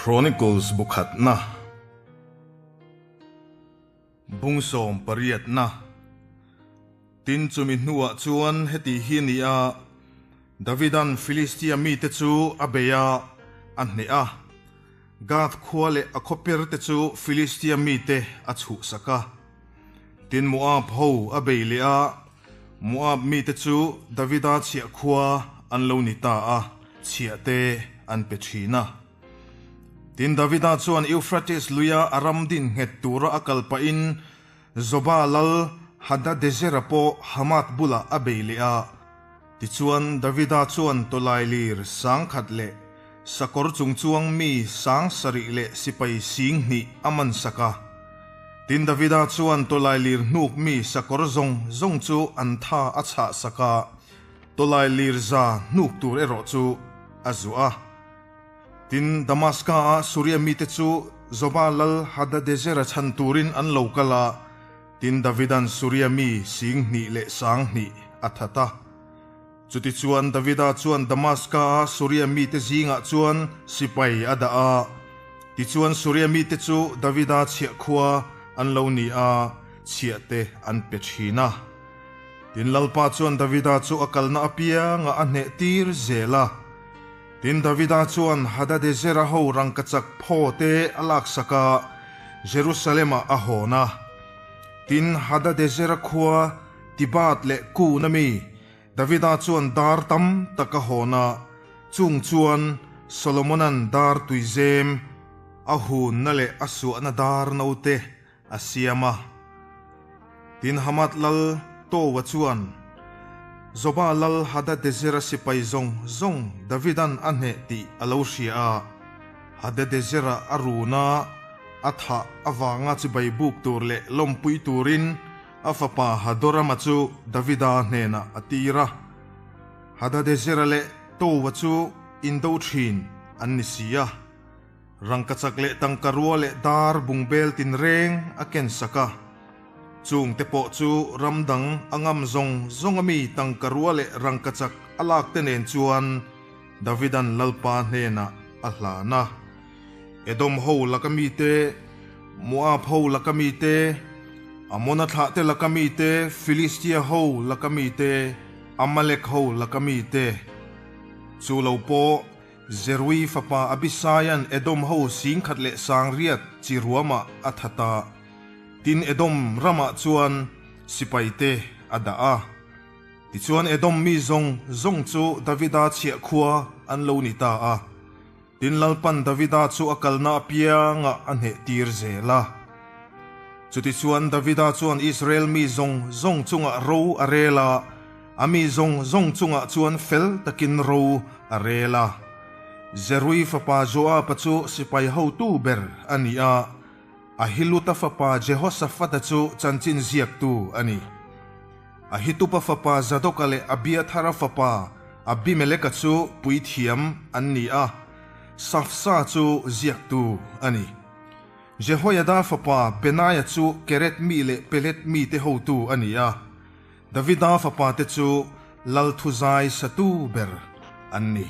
Chronicles bu khatna bung 18na. Tin chumi hnuah chuan heti hi a ni a, Davidan Filistia mite chu a bei a, a hneh a. Gath khua leh a khawper te chu Filistia mite a chhuhsak a. Tin Moab ho a bei leh a, Moab mite chu Davida chhiah khua an lo ni ta a, chhiah te an pe thin a. Tin Davida chuan Euphrates luia a ram din nghet tura a kal pahin Zoba lal Hadadezera pawh Hamath bulah a bei leh a. Tichuan Davida chuan tawlailir 10,000 leh sakawr chungchuang mi 7000 leh sipai 20,000 a man sak a. Tin Davida chuan tawlailir hnuk mi sakawr zawng zawng chu an tha a chhah sak a, tawlailir 100 hnuk tur erawh chu a zuah a. Tin, Damaska-a Suria mite chu Zoba lal Hadadezera chhan turin an lo kal a, tin Davida'n Suria mi 20,000 leh 2000 a that a. Chutichuan Davida chuan Damaska-a Suria mite zingah chuan sipai a dah a, tichuan Suria mite chu Davida chhiah khua an lo ni a, chhiahte an pe thin a. Tin Lalpa chuan Davida chu a kalna apiangah a hneh tir zel a. Tin Davida chuan Hadadezera ho rangkachak phaw te a laksak a, Jerusalem-ah a hawn a. Tin Hadadezera khua Tibat leh Kun a mi Davida chuan dar tam tak a hawn a, chung chuan Solomonan dar tuizem a hunna leh a suahna dar note a siam a. Tin Hamath lal Towa chuan Zoba lal Hadadezera sipai zawng zawng Davidan a hneh tih a lo hria a. Hadadezera a run a, a thah avanga chibai buk tur leh lawmpui turin a fapa Hadorama chu Davida hnenah a tir a. Hadadezera leh Towa chu indo thin an ni si a. Rangkachak leh tangka rua leh dar bungbel tinreng a ken sak a. Chung te pawh chu ram dang a ngam zawng zawng a mi tangka rua leh rangkachak a lak te nen chuan Davidan Lalpa hnenah a hlan a. Edom ho laka mi te, Moab ho laka mi te, Amona thlah te laka mi te, Filistia ho laka mi te, Amalek ho laka mi te, chu lo pawh Zerui fapa Abisaia'n Edom ho 8,000 leh chi ruamah a that a, tin Edom ramah chuan sipaite a dah a. Tichuan Edom mi zawng zawng chu Davida chhiah khua an lo ni ta a, tin Lalpan Davida chu a kalna apiangah a hneh tir zel a. Chutichuan Davida chuan Israel mi zawng zawng chungah ro a rel a, A mi zawng zawng chungah chuan fel takin ro a rel a. Zerui fapa Joaba chu sipai hotu ber a ni a, Ahiluta fapa Jehoshafata chu chanchin ziaktu a ni. Ahitupa fapa Zadoka leh Abiathara fapa Abimeleka chu puithiam an ni a, Safsa chu ziaktu a ni. Jehoiada fapa Benaia chu Keret mi leh Pelet mite hotu a ni a. Davida fapate chu Lalthuzai satu ber an ni.